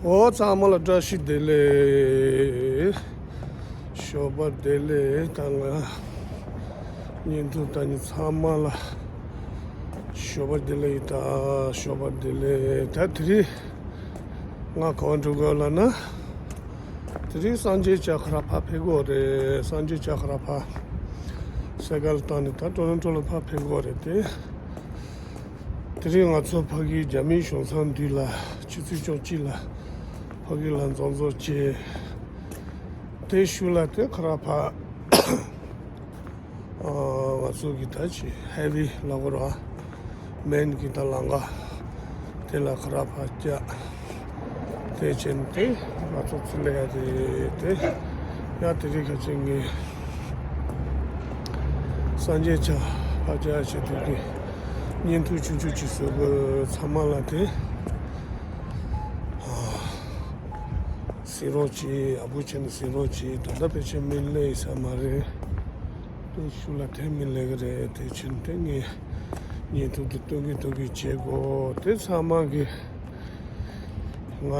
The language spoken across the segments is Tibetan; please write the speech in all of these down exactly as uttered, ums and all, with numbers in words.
འོ་ཚང་མ་ལ་བཀྲ་ཤིས་བདེ་ལེགས། ཞོགས་པ་བདེ་ལེགས། ད་ང་བརྙན་ཐུང་ལྟ་མཁན་ཚང་མ་ལ་ཞོགས་པ་བདེ་ལེགས། ད་ཞོགས་པ་བདེ་ལེགས། ད་དེ་རིང་ང་གང་འགྲོ་དགོས་ལབ་ན། དེ་རིང་སངས་རྒྱས་ཅག་ཁ་ར་ཕར་ཕེབས་དགོས་རེད། སངས་རྒྱས་ཅག་ཁ་ར་ཕར་སེ་གལ་བཏང་ནས་ད་ཊོ་རོན་ཊོ་ལ་ཕར་ཕེབས་དགོས་རེད་དེ། དེ་རིང་ང་ཚོ་ཕ་གི་རྒྱ་མིའི་གཞུང་ཚབ་མདུན་ལ་ཆུ་ཚོད་བཅུ་གཅིག་ལ་ཕ་གི་ལ་འཛོམས་འཛོམས་བྱས། དེ་ཤུལ་ལ་དེ་ཁ་ར་ཕར་ཨ་ང་ཚོ་གི་ད་ཅི་ཧེ་ཝེ་ལ་གོ་ར་མེན་གི་ད་ལམ་ཁ་དེ་ལ་ཁ་ར་ཕར་བཅར། དེ་བྱས་ནས་དེ་ང་ཚོ་ཚུར་སླེབས་ཡ་དེ་དེ་ཡ་དེ་རིང་ཁ་ཅིག་ངས་སངས་རྒྱས་ཅག་ཕར་བཅར་བྱེད་དུས་ཀྱི་བརྙན་ཐུང་ཆུང་ཆུང་ཅིག་བཟོ་དགོས། ཚང་མ་ལ་དེ་གཟིགས་རོགས་གྱིས། ཡག་པོ་བྱས་ནས་གཟིགས་རོགས་གྱིས། ད་ལྟ་ཕལ་ཆེར་མི་སླེབས་ས་མ་རེད། དེ་ཤུལ་ལ་དེ་མི་སླེབས་ཀྱི་རེད། དེ་བྱས་ནས་དེ་ངས་བརྙན་ཐུང་དེ་སྟོན་གྱིན་སྟོན་གྱིན་བྱེད་དགོས། དེ་ཚང་མ་གི་ང་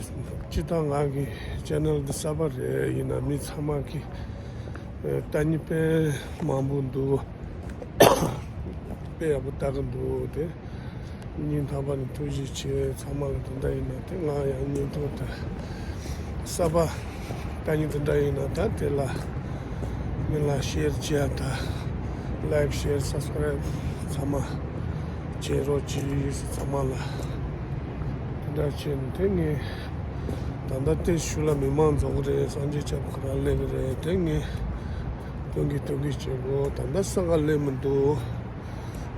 སྤྱིར་བཏང་ང་གི་ཅེ་ནལ་འདི་གསར་པ་རེད། ཡིན་ན་མི་ཚང་མ་གི་ལྟ་མཁན་དཔེ་མང་པོ་འདུག་དཔེ་ཡག་པོ་ལྟ་གི་འདུག་དེ་སྙིང་ཐག་པ་ནས་ཐུགས་རྗེ་ཆེ། ཚང་མ་ལ་དེ་འདྲ་ཡིན་ན་དེ་ང་ཡང་བརྙན་ཐུང་དེ་གསར་པ་ལྟ་མཁན་དེ་འདྲ་ཡིན་ན་ད་དེ་ལ་མི་ལ་ཤེར་བྱེད་ཡ་ད་ལའིཀ་ཤེར་སབ་སི་ཀ་རའིབ་ཚང་མ་བྱེད་རོགས་གྱིས། ཚང་མ་ལ་དེ་འདྲ་བྱས་ནས་དེ་ངས་ད་ལྟ་དེ་ཤུལ་ལ་མི་མང་འཛོམས་ཀྱི་རེད། སངས་རྒྱས་སྐྱབས་ཁོ་རང་སླེབས་ཀྱི་རེད། དེ་ངས་སྟོན་གྱིན་སྟོན་གྱིན་བྱེད་དགོས། ད་ལྟ་ས་ག་སླེབས་མི་འདུག་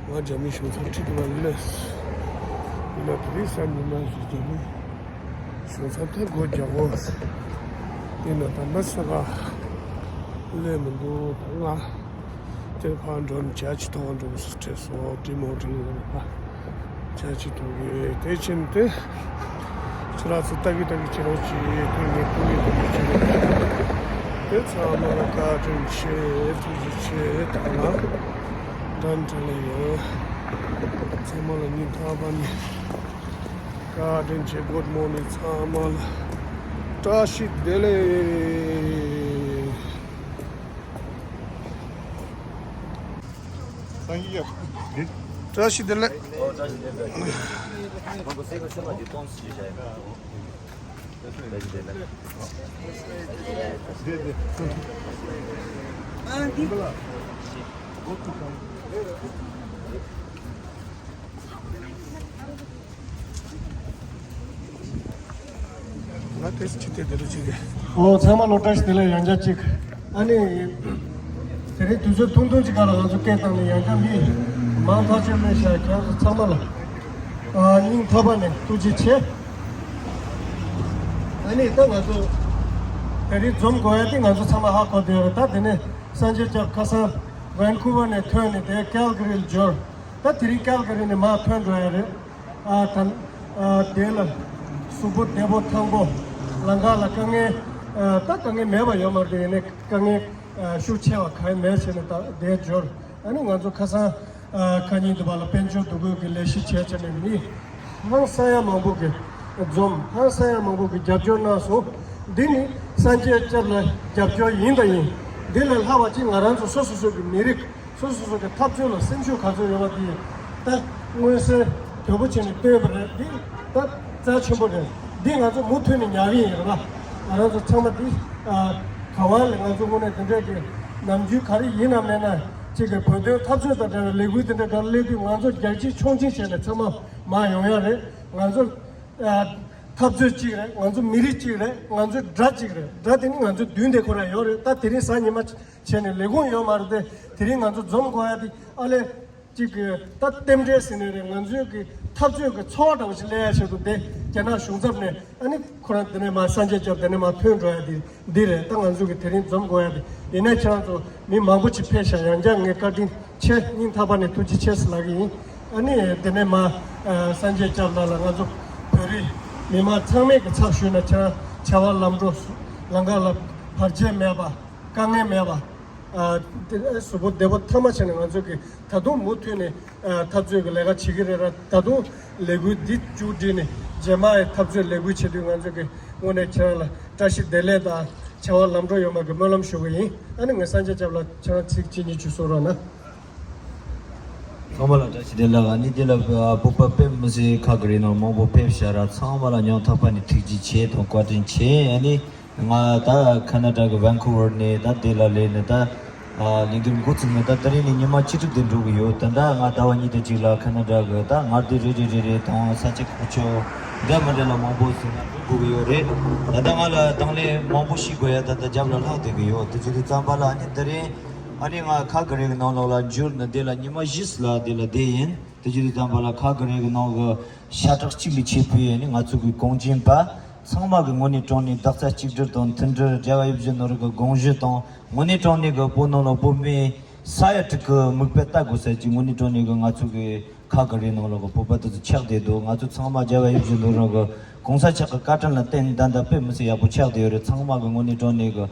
ང་རྒྱ་མི་གཞུང་ཚབ་ཁྲི་ཐོག་ལ་སླེབས། ཡིན་ན་དེ་རིང་གཟའ་ཉི་མ་ཞིག་རྒྱ་མི་གཞུང་ཚབ་དེ་སྒོ་རྒྱག་དགོས། ཡིན་ན་ད་ལྟ་ས་ག་སླེབས་མི་འདུག་ད་ང་དེར་ཕར་འགྲོ་ནས་ཇ་ཅིག་འཐུང་ག་འགྲོ་དགོས་སུ་བྲེལ་སོང་། ཏི་མོ་ཊི་ལ་ཕར་ཇ་ཅིག་འཐུང་གི་དེ་ཕྱིན་ཏེ། ཁྱེད་རང་ཚོ་ལྟ་གི་ལྟ་གི་བྱེད་རོགས་གྱིས། དེ་ངས་ཐུགས་ཉིད་དུ་མི་བྱེད་རོགས་གྱིས། དེ་ཚང་མ་ལ་བཀའ་དྲིན་ཆེ། ཐུགས་རྗེ་ཆེ། ད་ང་འགྲམ་དྲ་ལ་ཡོད། ཚང་མ་ལ་སྙིང་ཐག་པ་ནས་བཀའ་དྲིན་ཆེ། Good morning ཚང་མ་ལ་བཀྲ་ཤིས་བདེ་ལེགས། བཀྲ་ཤིས་བདེ་ལེགས། ང་ཏོག་ཙམ་ཕྱི་བལྟས་བསྡད་རོགས་བྱེད་ཀྱི། ཨོ་ཚང་མ་ལ་བཀྲ་ཤིས་བདེ་ལེགས། ཡང་བསྐྱར་གཅིག་ཨ་ནི། དེ་རིང་དུས་ཚོད་ཐུང་ཐུང་ཅིག་སྒང་ལ་ང་ཚོ་སྐད་བཏང་ནས་ཡང་བསྐྱར་མི་མང་ཐག་ཆོད་སླེབས་ཤག་ཁྱེད་རང་ཚོ་ཚང་མ་ལ་ཨ་སྙིང་ཐག་པ་ནས་ཐུགས་རྗེ་ཆེ། ཨ་ནི་ད་ང་ཚོ་དེ་རིང་འཛོམས་དགོས་ཡ་དེ་ང་ཚོ་ཚང་མ་ཧ་གོ་བསྡད་ཡོད་རེད། ད་དེ་ནས་སངས་རྒྱས་སྐྱབས་ཁ་སང་ཝན་ཀུ་ཝར་ནས་ཐོན་ནས་དེ་ཀལ་ག་རི་ལ་འབྱོར། ད་དེ་རིང་ཀལ་ག་རི་ནས་མར་ཐོན་འགྲོ་ཡ་རེད། ཨ་ད་ཨ་དེ་ལ་གཟུགས་པོ་བདེ་པོ་ཐང་པོ། ལམ་ཁ་ལ་དཀའ་ངལ་ཨ་ད་དཀའ་ངལ་མེད་པ་ཡོད་མ་རེད། ཡིན་ནའི་དཀའ་ངལ་ཨ་ཤུགས་ཆེ་བ་གང་ཡང་མེད་བྱས་ནས་ད་དེ་འབྱོར། ཨ་ནི་ང་ཚོ་ཁ་སང་ཨ་ཁ་ཉིན་དུ་བ་ལ་དཔལ་འབྱོར་འདུ་འགོད་ཀྱི་ལས་གཞི་བྱས་བྱས་ནས་མི་ཧང་སང་ཡ་མང་པོ་གི་འཛོམས། ཧང་སང་ཡ་མང་པོ་གི་རྒྱབ་སྐྱོར་གནང་སོང་། འདི་ནི་སངས་རྒྱས་སྐྱབས་ལ་རྒྱབ་སྐྱོར་ཡིན་དང་ཡིན། འདི་ལས་ལྷག་པ་ཅིག་ང་རང་ཚོ་སོ་སོ་སོ་གི་མི་རིགས། སོ་སོ་སོ་གི་འཐབ་རྩོད་ལ་སེམས་ཤུགས་ག་ཚོད་ཡོད་པ་དེ་ད་མངོན་གསལ་དོད་པོ་བྱས་ནས་སྟོན་པ་རེད། འདི་ད་རྩ་ཆེན་པོ་རེད། འདི་ང་ཚོ་མུ་མཐུད་ནས་ཉར་གི་ཡིན་རེད་པ། ང་རང་ཚོ་ཚང་མ་འདི་ཨ་ག་བ་ལས་ང་ཚོ་དངོས་གནས་འདི་འདྲས་ཀྱི་ནམ་རྒྱུན་ག་རེ་ཡིན་ན་མེད་ན་ཅིག་གི་བོད་དོན་འཐབ་རྩོད་དང་འབྲེལ་བའི་ལས་འགུལ་འདི་འདྲ་ག་སླེབས་དུས་ང་ཚོ་རྒྱལ་སྤྱིའི་ཕྱོགས་སྒྲིག་བྱས་ནས་ཚང་མ་མར་ཡོང་ཡ་རེད། ང་ཚོ་ཨ་འཐབ་རྩོད་གཅིག་རེད། ང་ཚོ་མི་རིགས་གཅིག་རེད། ང་ཚོའི་དགྲ་གཅིག་རེད། དགྲ་དེ་ནི་ང་ཚོའི་མདུན་དེ་ཁོ་རང་ཡོད་རེད། ད་དེ་རིང་གཟའ་ཉི་མ་བྱས་ནས་ལས་ཁུངས་ཡོད་མ་རེད་དེ། དེ་རིང་ང་ཚོ་འཛོམས་དགོས་ཡ་དེ་ཨ་ལས་གཅིག་གི་ད་རྟེན་འབྲེལ་ཟེར་ནའི་རེད། ང་ཚོའི་གི་འཐབ་རྩོད་ཀྱི་ཚོར་བ་འདྲ་བོ་ཞིག་སླེབས་ཡ་ཆེད་དུ་དེ་རྒྱ་ནག་གཞུང་ཚབ་ནས་ཨ་ནི་ཁོ་རང་དེ་ནས་མར་སངས་རྒྱས་སྐྱབས་དེ་ནས་མར་ཐོན་འགྲོ་ཡ་དེ་འདི་རེད། ད་ང་ཚོ་གི་དེ་རིང་འཛོམས་དགོས་ཡ་དེ་ཡིན་ན་ཁྱེད་རང་ཚོ་མི་མང་པོ་ཅིག་ཕེབས་ཤག་ཡང་བསྐྱར་ངས་བཀའ་དྲིན་ཆེ། སྙིང་ཐག་པ་ནས་ཐུགས་རྗེ་ཆེ་ཟེར་ལབ་གི་ཡིན། ཨ་ནི་དེ་ནས་མར་ཨ་སངས་རྒྱས་སྐྱབས་ལ་ལ་ང་ཚོ་བོད་རིགས་མི་མང་ཚང་མས་ཀྱི་ཚབ་ཞུས་ན་ཁྱེད་རང་བྱ་བ་ལམ་འགྲོ་ལམ་ཁ་ལ་བར་ཆད་མེད་པ། དཀའ་ངལ་མེད་པ། ཨ་དེ་གཟུགས་པོ་བདེ་པོ་ཐང་པ་བྱས་ནས་ང་ཚོ་གི་ད་དུང་མུ་མཐུད་ནས་ཨ་འཐབ་རྩོད་ཀྱི་ལས་ཀ་བྱེད་ཀྱི་རེད་ར། ད་དུང་ལས་འགུལ་འདི་མཇུག་སྒྲིལ་ནས་ རྗེས་མ་ཡི་འཐབ་རྩོད་ལས་འགུལ་བྱེད་དུས་ང་ཚོ་གི་དངོས་གནས་ཁྱེད་རང་ལ་བཀྲ་ཤིས་བདེ་ལེགས་དང་བྱ་བ་ལམ་འགྲོ་ཡོང་བ་གི་སྨོན་ལམ་ཞུ་གི་ཡིན། ཨ་ནི་ངས་སངས་རྒྱས་སྐྱབས་ལགས་ཁྱེད་རང་ཚིག་གཅིག་གཉིས་ཅིག་གསུང་རོགས་གནང་། ཚང་མ་ལ་བཀྲ་ཤིས་བདེ་ལེགས། ཨ་ནི་དེ་ལ་སྤོབས་པ་དཔེ་མི་སྲིད་ཁ་གི་རེད་ནོ། མང་པོ་ཕེབས་ཤག་ར། ཚང་མ་ལ་སྙིང་ཐག་པ་ནས་ཐུགས་རྗེ་ཆེ་དང་བཀའ་དྲིན་ཆེ། ཨ་ནི་ང་ད་ཁ་ན་ཌ་གི་ཝན་ཀུ་ཝར་ནས་ད་དེ་ལ་སླེབས་ནས་ད་ཨ་ལས་འགུལ་འགོ་བཙུགས་ནས་ད་དེ་རིང་ནས་ཉི་མ་བཅུ་དྲུག་དེ་འགྲོ་གི་ཡོད། ད་ད་ང་ཟླ་བ་གཉིས་དེ་གཅིག་ལ་ཁ་ན་ཌ་གི་ད་མངའ་སྡེ་རེ་རེ་རེ་རེ་དང་ས་ཆ་ཁག་ཆོག་འདྲ་མི་འདྲ་ལ་མང་པོ་ཟིན་ན་འགྲོ་དགོས་ཀྱི་ཡོད་རེད། ད་ལྟ་ང་ལ་དང་ལེན་མང་པོ་ཞིག་དགོས་ཡ། ད་ལྟ་རྒྱབ་ལ་ལྷག་བསྡད་ཀྱི་ཡོད། དེ་བྱེད་དུས་ཙམ་པ་ལ་ཨ་ནི་དེ་རིང་ཨ་ནི་ང་ཁ་གི་རེ་གི་ནང་ལོགས་ལ་འབྱོར་ནས་དེ་ལ་ཉི་མ་བཞི་ལ་དེ་ལ་བསྡད་ཡིན། དེ་བྱེད་དུས་ཙམ་པ་ལ་ཁ་གི་རེ་གི་ནང་གི་ཤ་ཁྲག་གཅིག་ལས་མཆེད་པའི་ཨ་ནི་ང་ཚོ་གི་གངས་ཅན་པ་ཚང་མ་གི་དངོས་གནས་དྲང་གནས་རྡོག་རྩ་གཅིག་སྒྲིལ་དང་མཐུན་སྒྲིལ། རྒྱལ་བ་ཡིད་བཞིན་ནོར་བུ་གི་དགོངས་གཞི་དང་དངོས་གནས་དྲང་གནས་གི་བོད་ནང་ལ་བོད་མི་ས་ཡ་དྲུག་གི་མིག་དཔེ་ལྟ་དགོས་ས་ཅིག་དངོས་གནས་དྲང་གནས་གི་ང་ཚོ་གི་ཁ་གི་རེ་ནང་ལོགས་གི་བོད་པ་དེ་ཚོ་ཆགས་བསྡད་འདུག་ང་ཚོ་ཚང་མ་རྒྱལ་བ་ཡིད་བཞིན་ནོར་བུ་གི་གོང་ས་མཆོག་གི་བཀའ་དྲིན་ལ་བརྟེན་ད་ལྟ་དཔེ་མི་སྲིད་ཡག་པོ་ཆགས་བསྡད་ཡོད་རེད། ཚང་མ་གི་དངོས་གནས་དྲང་གནས་གི་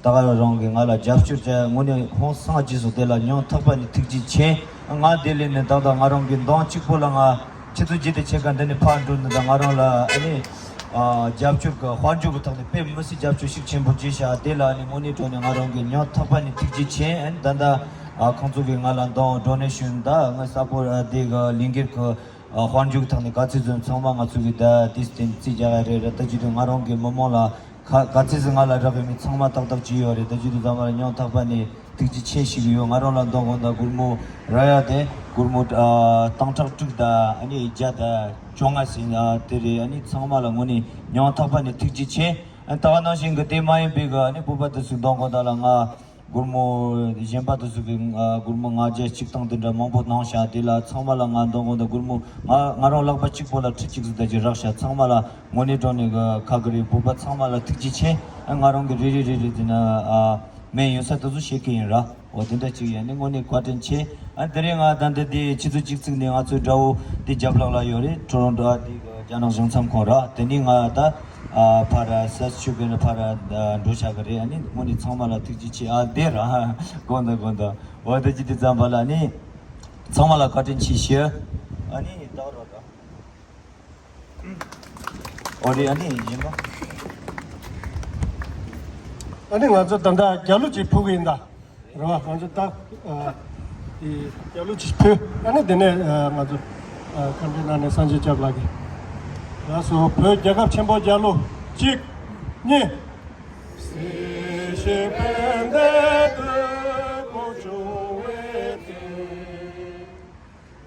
ད་ག་རང་གི་ང་ལ་རྒྱབ་སྐྱོར་བྱས་དངོས་གནས་ཧོན་སངས་རྒྱས་སོ་དེ་ལ་སྙིང་ཐག་པ་ནས་ཐུགས་རྗེ་ཆེ། ང་དེ་ལས་ནས་ད་ལྟ་ང་རང་གི་འདང་གཅིག་པོ་ལ་ང་ཆུ་ཚོད་བརྒྱད་དེ་ཕྱེད་ཀ་འདི་ནས་ཕར་འགྲོ་ནས་ད་ང་རང་ལ་ཨ་ནི་རྒྱབ་སྐྱོར་གི་དཔལ་འབྱོར་གི་ཐོག་ནས་དཔེ་མི་སྲིད་རྒྱབ་སྐྱོར་ཤུགས་ཆེན་པོ་བྱས་ཤག་དེ་ལ་ཨ་ནི་དངོས་གནས་དྲང་གནས་ང་རང་གི་སྙིང་ཐག་པ་ནས་ཐུགས་རྗེ་ཆེ། ཨ་ནི་ད་ལྟ་ཁོང་ཚོ་གི་ང་ལ་འདང་ཌོ་ནེ་ཤན་ད་ང་ས་པོར་དེ་གི་ལས་འགུལ་གི་དཔལ་འབྱོར་གི་ཐོག་ནས་ག་ཚོད་ཙམ་ཚང་མ་ང་ཚོ་གི་ད་དེ་སྟེང་རྩིས་རྒྱག་ཡ་རེད་ར། ད་ཅི་དུས་ང་རང་གི་མི་མང་ལ་ཁ་ག་ཚོད་ཙམ་ང་ལ་རག་གི་མི་ཚང་མ་ཏག་ཏག་བྱས་ཡོད་རེད། ད་ཅི་དུས་ཚང་མ་ལ་སྙིང་ཐག་པ་ནས་ཐུགས་རྗེ་ཆེ་ཞུ་གི་ཡོད། ང་རང་ལ་འདང་དགོས་ད་སྒོར་མོ་རག་ཡ་དེ་སྒོར་མོ་ཨ་སྟོང་ཕྲག་དྲུག་དང་ཨ་ནི་བརྒྱ་དང་བཅོ་ལྔ་ཟིན་ཨ་དེ་རེད། ཨ་ནི་ཚང་མ་ལ་དངོས་གནས་སྙིང་ཐག་པ་ནས་ཐུགས་རྗེ་ཆེ། ཨ་ད་ག་ནང་བཞིན་གི་དེ་མ་ཡིན་པའི་གི་ཨ་ནི་བོད་པ་དེ་ཚོ་འདང་དགོས་ད་ལ་ང་སྒོར་མོ་གཞན་པ་དེ་ཚོ་གི་ཨ་སྒོར་མོ་ལྔ་བརྒྱ་གཅིག་སྟོང་དེ་འདྲ་མང་པོ་གནང་ཤག་དེ་ལ་ཚང་མ་ལ་ང་འདང་དགོས་ད་སྒོར་མོ་ང་ང་རང་ལག་པ་གཅིག་པོ་ལ་ཁྲི་གཅིག་ཙམ་ད་ཅིག་རག་ཤག་ཚང་མ་ལ་དངོས་གནས་དྲང་གནས་གི་ཁ་གི་རེ་བོད་པ་ཚང་མ་ལ་ཐུགས་རྗེ་ཆེ། ཨ་ང་རང་གི་རེ་རེ་རེ་རེ་དེ་ན་ཨ་མེད་ཡོད་ས་དེ་ཚོ་བཤད་གི་ཡིན་ར། འོ་དེ་འདྲ་ཅིག་ཡིན་ནི་དངོས་གནས་བཀའ་དྲིན་ཆེ། ཨ་དེ་རིང་ང་ད་འདི་དེ་ཆུ་ཚོད་གཅིག་ཙམ་ནས་ང་ཚོའི་དགྲ་བོ་དེ་རྒྱབ་ལོགས་ལ་ཡོད་རེད། ཊོ་རོན་ཊོ་ཨ་དེ་གི་རྒྱ་ནག་གཞུང་ཚབ་ཁང་ར། དེ་ནས་ང་ད་ཨ་ཕར་ར་སེ་ཆུ་གི་ནི་ཕར་ར་འགྲོ་བྱ་གི་རེད། ཨ་ནི་དངོས་གནས་ཚང་མ་ལ་ཐུགས་རྗེ་ཆེ། ཨ་དེ་ར་དགོངས་དག་དགོངས་དག་འོ་དེ་ཅི་དེ་ཙམ་པ་ལ་ཨ་ནི་ཚང་མ་ལ་བཀའ་དྲིན་ཆེ་ཞུ། ཨ་ནི་ད་རོ་ད། ཨོ་རེད། ཨ་ནི་ཡིན་པ། ཨ་ནི་ང་ཚོ་ད་ལྟ་རྒྱ་གླུ་ཅིག་ཕུལ་གི་ཡིན་ད། རེད་བ། ང་ཚོ་ད་ཨ་དེ་རྒྱ་གླུ་ཅིག་ཕུལ། ཨ་ནི་དེ་ནས་ཨ་ང་ཚོ་ཨ་ཁམས་པའི་ནང་ནས་སངས་རྒྱས་སྐྱབས་ལགས་ཀྱིས། ལགས་སོ། བོད་རྒྱལ་ཁབ་ཆེན་པོ་རྒྱལ་གླུ་གཅིག་གཉིས། སྲིད་ཞིའི་ཕན་བདེ་དོད་པོ་བྱུང་བའི་ཚེ།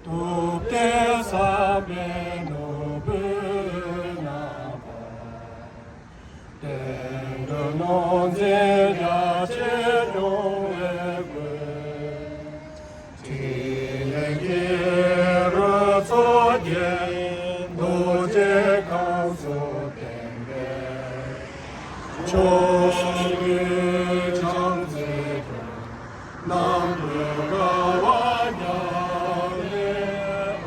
ཐུབ་བསྟན་བསམ་པའི་ནོར་བུས་རྣམ་པར་བསྟན་འགྲོ། ནོར་འཛིན་རྒྱ་ཆེར་སྐྱོང་བའི་སྒོས། ཕྲིན་ལས་ཀྱི་རོལ་མཚོ་རྒྱས། རྡོ་རྗེ་ཁམས་གསུམ་བསྟན་པའི་ཕྱོགས་བཅུའི་བྱང་རྩེ་རྒྱལ། རྣམ་གྲོལ་དགའ་བ་རྒྱ་ལས་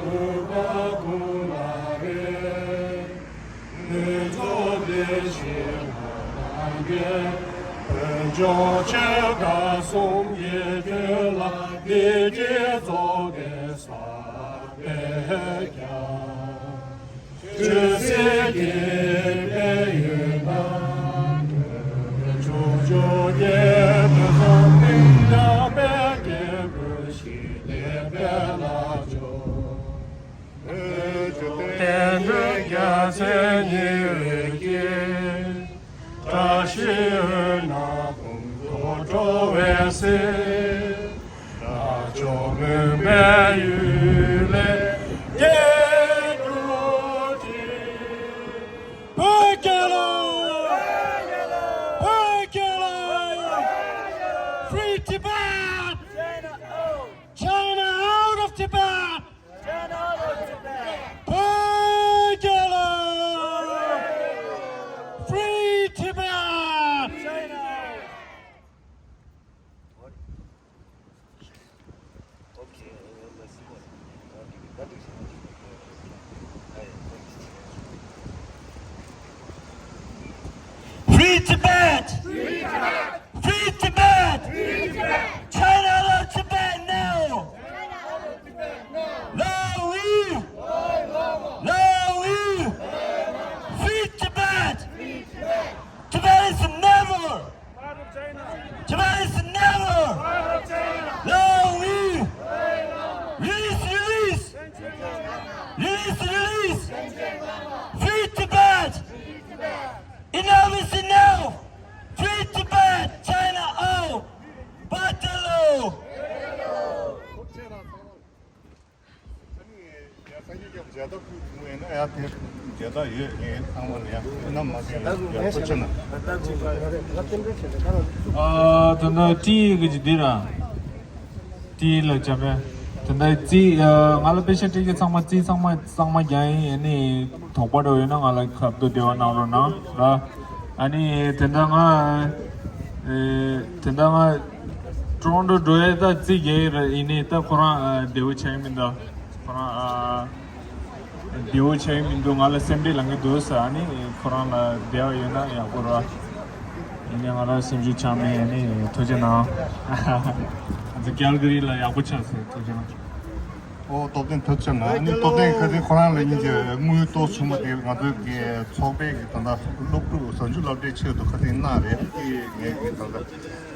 འོད་དཔག་ཀུན་ལ་རེག། ལྷུན་གྲུབ་བདེ་གཤེགས་ལྷ་དང་མགོན། བོད་ལྗོངས་ཆོལ་ཁ་གསུམ་གྱི་དོན་ལ། བདེ་སྐྱིད་རྫོགས་པའི་ས་བོན་ཀྱང་། ཆོས་སྲིད་ཀྱི་དཔལ་ཡོན་དང་། ཕྱོགས་བཅུ་རྒྱལ་ཁམས་ཀུན། རྒྱ་མཚོའི་རྒྱལ་པོ་ཞི་བདེའི་དཔལ་ལ་འབྱོར། བོད་ཀྱི་བསྟན་འགྲོའི་རྒྱལ་མཚན་ཉི་འོད་ཀྱིས། བཀྲ་ཤིས་འོད་སྣང་དཔུང་ཚོགས་སྤྲོ་བའི་ཚེ། རབ་བྱུང་མུན་པའི་གཡུལ་ལས་རྒྱལ་གྱུར་ཅིག་བོད་རྒྱལ་ལོ། བོད་རྒྱལ་ལོ། Free Tibet! China out of Tibet! བོད་རྒྱལ་ལོ། Free Tibet! Free Tibet! Free Tibet! China out of Tibet now! Long live! Long live! Tibet is never! Long live! Release, release! Release, release! Free Tibet! Enough is enough! Free Tibet! China out! Buffalo! ཨ། ད་ལྟ་ཏི་གི་ཅི་འདི་ར། ཏི་ལ་ཅམ་པ། ད་ལྟ་རྩིས། ཨ། ང་ལ་པེ་ཤ་སྤྲད་ཀྱི་ཚང་མ་རྩིས་ཚང་མ་གཙང་མ་རྒྱག་ཡིན། ཨ་ནི་དོགས་པ་འདྲ་ཡོད་ན་ང་ལ་ཁ་བརྡ་འབྲེལ་བ་གནང་རོགས་གནང་ར། ཨ་ནི་དེ་འདྲ་ང་། ཨེ། དེ་འདྲ་ང་ཊོ་རོན་ཊོ་འགྲོ་ཡས་ད་རྩིས་རྒྱག་ཡིན་ར། ཡིན་ནའི་ད་ཁོ་རང་ཨ་བདེ་བོ་ཆགས་ཡིན་མིན་ད། ཁོ་རང་ཨ་བདེ་བོ་ཆགས་ཡིན་མིན་འདུག་ང་ལ་སེམས་ཁྲལ་ལངས་ཀྱི་འདུག་ཟེར། ཨ་ནི་ཁོ་རང་ལ་བདེ་བ་ཡོད་ན་ཡག་པོ་ར། ཡིན་ནའི་ང་རང་སེམས་ཤུགས་ཆག་མེད། ཨ་ནི་ཐུགས་རྗེ་གནང་། ང་ཚོ་ཀལ་ག་རི་ལ་ཡག་པོ་ཆགས་སོང་། ཐུགས་རྗེ་གནང་། ཨོ། སྟོབས་ལྡན་ཐུགས་རྗེ་གནང་། ཨ་ནི་སྟོབས་ལྡན་ཁ་སང་ཁོ་རང་ལ་ཉིན་གྱི་དངུལ་ཏོག་བྱུང་བ་དེ་ང་ཚོའི་གི་ཚོགས་པའི་གི་ད་ལྟ་སློབ་ཕྲུག་གཟའ་མཇུག་སློབ་གྲྭའི་ཆེད་དུ་ཁ་སང་གནང་རེད། དེ་ངས་གི་ད་ལྟ་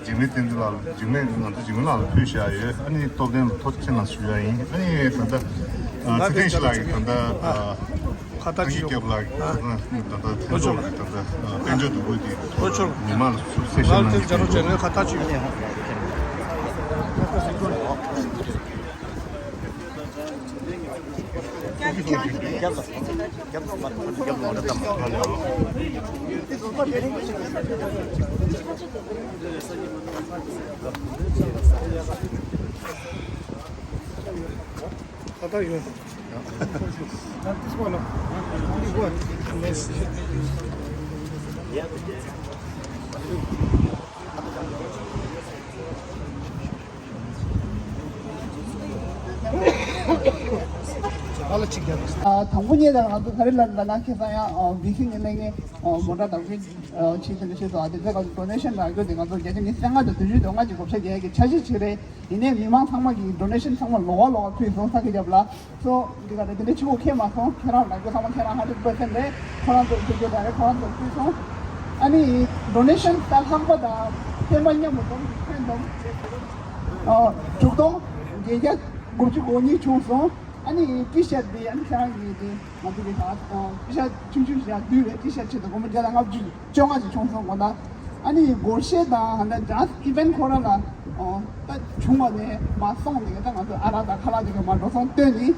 འཇིགས་མེད་བསྟན་འཛིན་ལགས་ལ། འཇིགས་མེད་ང་ཚོ་འཇིགས་མེད་ལགས་ལ་ཕུལ་བཞག་ཡོད། ཨ་ནི་སྟོབས་ལྡན་ལ་ཐུགས་རྗེ་ཆེ་གནང་ཞུ་ཡ་ཡིན། ཨ་ནི་ད་ལྟ་ཚེ་བརྟན་ཞི་ལགས་ཀྱིས་ད་ལྟ་ཁ་བཏགས་ཅིག་སྐྱབས་ལགས་ཀྱིས་ད་ལྟ་ལྷན་ཚོགས་ཀྱི་ད་ལྟ་དཔལ་འབྱོར་གྱི་ད་ལྟ་དཔལ་འབྱོར་འདུ་འགོད་དེ་ལོ་ཆོག་མི་མང་ལ་གསལ་བཤད་གནང་གི་ཡོད། ཁ་བཏགས་ཅིག་ཡོད། ད་ལྟ་ཡོད། ཨ་ལ་གཅིག་རྒྱབ། ཨ། དང་པོ་ཉིད་ལ་ང་ཚོ་ག་རེ་ལབ་ན། ད་ཁ་སང་ཡང་ཨ་བི་སི་ནས་གླེང་ངེས་ཨ་མོ་ཊ་དང་ཕུད་ཨ་ཆེད་དུ་ནས་བཤད་སོང་། ཨ་དེ་ཚོའི་སྐབས་སུ་ཌོ་ནེ་ཤན་རག་རྒྱུ་དེ་ང་ཚོ་བརྒྱ་ཆ་ཉི་ཤུ་རྩ་ལྔ་དང་བདུན་ཅུ་དོན་ལྔ་གི་བགོ་བཤའ་རྒྱག་ཡས་ཀྱི་འཆར་གཞི་ཅིག་རེད། ཡིན་ནའི་མི་མང་ཚང་མ་གིས་ཌོ་ནེ་ཤན་ཚང་མ་ལོག་པ་ལོག་པ་ཕུལ་སོང་། ས་ཁེ་རྒྱབ་ལ་སོ་འདི་ག་རེ་དེ་འདྲ་ཕྱི་པོ་ཁེལ་མ་སོང་། ཁྱེད་རང་ལབ་རྒྱུ་ཚང་མ་ཁྱེད་རང་ཧན་ཌེ་རེཌ་པར་སེན་ཊི་རེད། ཁོ་རང་ཚོ་ཕུལ་རྒྱུ་ད་རེད། ཁོ་རང་ཚོ་ཕུལ་སོང་། ཨ་ནི་ཌོ་ནེ་ཤན་ད་ལྷག་པ་དང་ཕན་པ་མཉམ་དུ་འཛོམས་ཀྱི་ཁྱོན་བསྡོམས་ཨ་དྲུག་སྟོང་བརྒྱད་བརྒྱ་དགུ་བཅུ་གོ་གཉིས་བྱུང་སོང་། ཨ་ནི་ཊི་ཤར་ཊི་དེ་ཨ་ནི་ཁྱེད་རང་གིས་དེ་ང་ཚོ་གི་ད་ཊི་ཤར་ཊི་ཆུང་ཆུང་ཞིག་ཡང་བསྡུས་རེད། ཊི་ཤར་ཊི་ཆེད་དུ་སྒོར་མོ་བརྒྱ་དང་ལྔ་བཅུ་བཅོ་ལྔ་ཞིག་བྱུང་སོང་། གོ་ད་ཨ་ནི་སྒོར་གཞས་དང་ཨ་ནི་ཌན་སི་ཨི་ཝེན་ཊི་ཁོ་རང་ལ་ཨོ་ད་བྱུང་བ་ནས་མ་སོང་ནས་ད་ང་ཚོ་ཨ་རག་དང་ཁ་ལག་དེ་ག་མ་འགྲོ་སོང་བཏོན་ནས་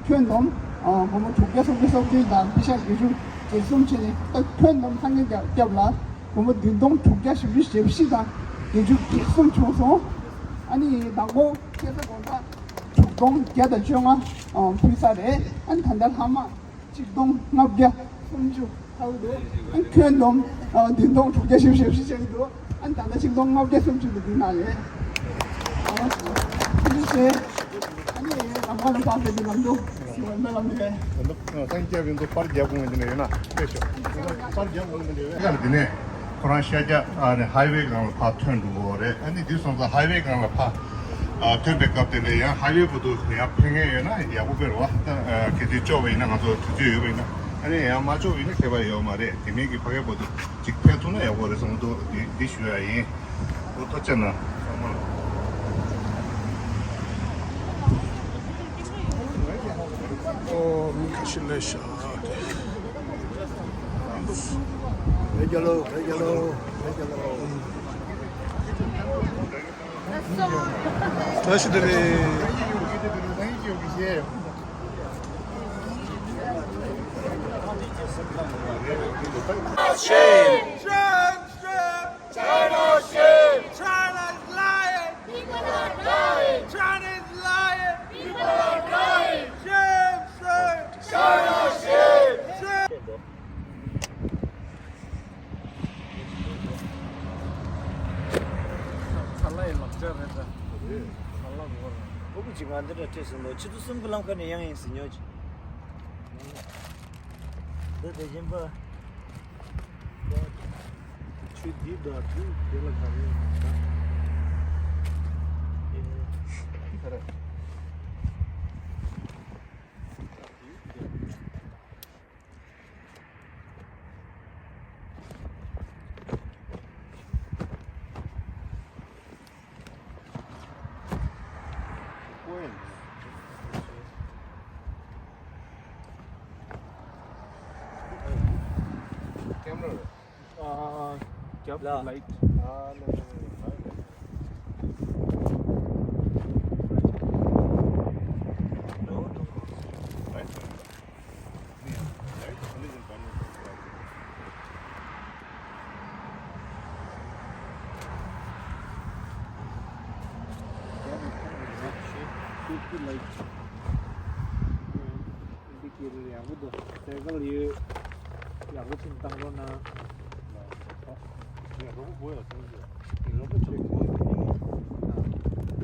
ཁྱོན་བསྡོམས་ཨོ་སྒོར་མོ་དྲུག་བརྒྱ་སུམ་ཅུ་སོ་བདུན་དང་ཊི་ཤར་ཊི་བརྒྱད་ཅུ་གྱ་གསུམ་བྱས་ནས་ད་ཁྱོན་བསྡོམས་ཚང་གི་རྒྱབ་རྒྱབ་ལ་སྒོར་མོ་བདུན་སྟོང་དྲུག་བརྒྱ་བཞི་བཅུ་ཞེ་བཞི་དང་བརྒྱད་ཅུ་གྱ་གསུམ་བྱུང་སོང་། ཨ་ནི་དང་པོ་ཁ་སང་དགོང་དག་དྲུག་སྟོང་བརྒྱ་དང་བཅོ་ལྔ་ཕུལ་ས་རེད། ཨ་ནི་ད་ལྟ་ལྷག་མ་གཅིག་སྟོང་ལྔ་བརྒྱ་སུམ་ཅུ་ལྷག་འདུག་ཨ་ནི་ཁྱོན་བསྡོམས་ཨ་བདུན་སྟོང་དྲུག་བརྒྱ་བཞི་བཅུ་ཞེ་བཞི་ཆགས་ཀྱི་འདུག་ཨ་ནི་ད་ལྟ་གཅིག་སྟོང་ལྔ་བརྒྱ་སུམ་ཅུ་དེ་འདི་ན་རེད། ཨ་ནི་ཐུགས་རྗེ་ཆེ། ཨ་ནི་ལམ་ཁ་ལ་ཕར་ཕེབས་ཀྱི་ལམ་དུ་སྨོན་པ་ལམ་དུ་རེད། སངས་རྒྱས་པའི་མདོ་པར་རྒྱག་དགོས་འདི་ནས་ཡོད་ན་ཕེབས་ཤོག་པར་རྒྱག་དགོས་འདི་ནས་ཡོད་ན། འདི་ནས་ཁོ་རང་ཤར་རྒྱག་ཨ་ནི་ཧའི་ཝེ་སྒང་ལ་ཕར་ཐོན་འགྲོ་གི་རེད། ཨ་ནི་འདི་སོང་ཙང་ཧའི་ཝེ་སྒང་ལ་ཕར་ཨ་ཐོན་པའི་སྐབས་དེ་ལ་ཡང་ཧའི་ཝེ་བར་དུ་ཡང་ཕེབས་མཁན་ཡོད་ན་ཡག་པོ་དཔེ་རེད་བ། ད་ཨ་གལ་སྲིད་ལྕོགས་པ་ཡིན་ན་ང་ཚོ་དུས་ཚོད་ཡོད་པ་ཡིན་ན། ཨ་ནི་ཡང་མ་ལྕོགས་པ་ཡིན་ན་ཁྱད་པར་ཡོད་མ་རེད། དེ་མིན་གྱི་ཕ་གིའི་བར་དུ་ཅིག་ཕེབས་ཐུབ་ན་ཡག་པོ་རེད་བསམ་གྱི་འདུག་འདི་འདི་ཞུ་ཡ་ཡིན། ཨོ་ཐུགས་རྗེ་གནང་། ཨོ་མི་ཁ་ཤས་སླེབས་ཤག་རེད་རྒྱལ་ལོ། རེད་རྒྱལ་ལོ། རེད་རྒྱལ་ལོ། བཀྲ་ཤིས་བདེ་ལེགས། Shame! Shame! Shame! China shame! China is lying! People are dying! China is lying! People are dying! Shame! Shame! China shame! Shame! ཚ་ལ་ཡི་ལག་ཆ་རེད་ད། ཚ་ལ་གོ་ར། ཨོ་ཀུ་ཅི་ང་འདི་འདྲ་བྲིས་སོང་ལོ། ཆུ་ཚོད་གསུམ་གྱི་ལམ་ཁ་ནས་ཡང་ཡིན་ཟིན་ཉོ་ཅི། འདི་དེ་བཞིན་པ། ཆུ་འདི་འདྲ་འདུག་དེ་ལ་ག་རེ་ཡོད་ན་ད། ཨེ། ཁ་ར། རྒྱབ་ལ་ལའིཊ། འདི་ཀི་ལ་ཡག་པོ་འདུག་སེ་གལ་ཡོད། ཡག་པོ་ཅིག་བཏང་རོགས་གནང་། ཡ་རོགས་པོ་དགོས་ཡ་སེམས་ཀྱི། རོགས་པོ་ཅིག་དགོས་ཡ།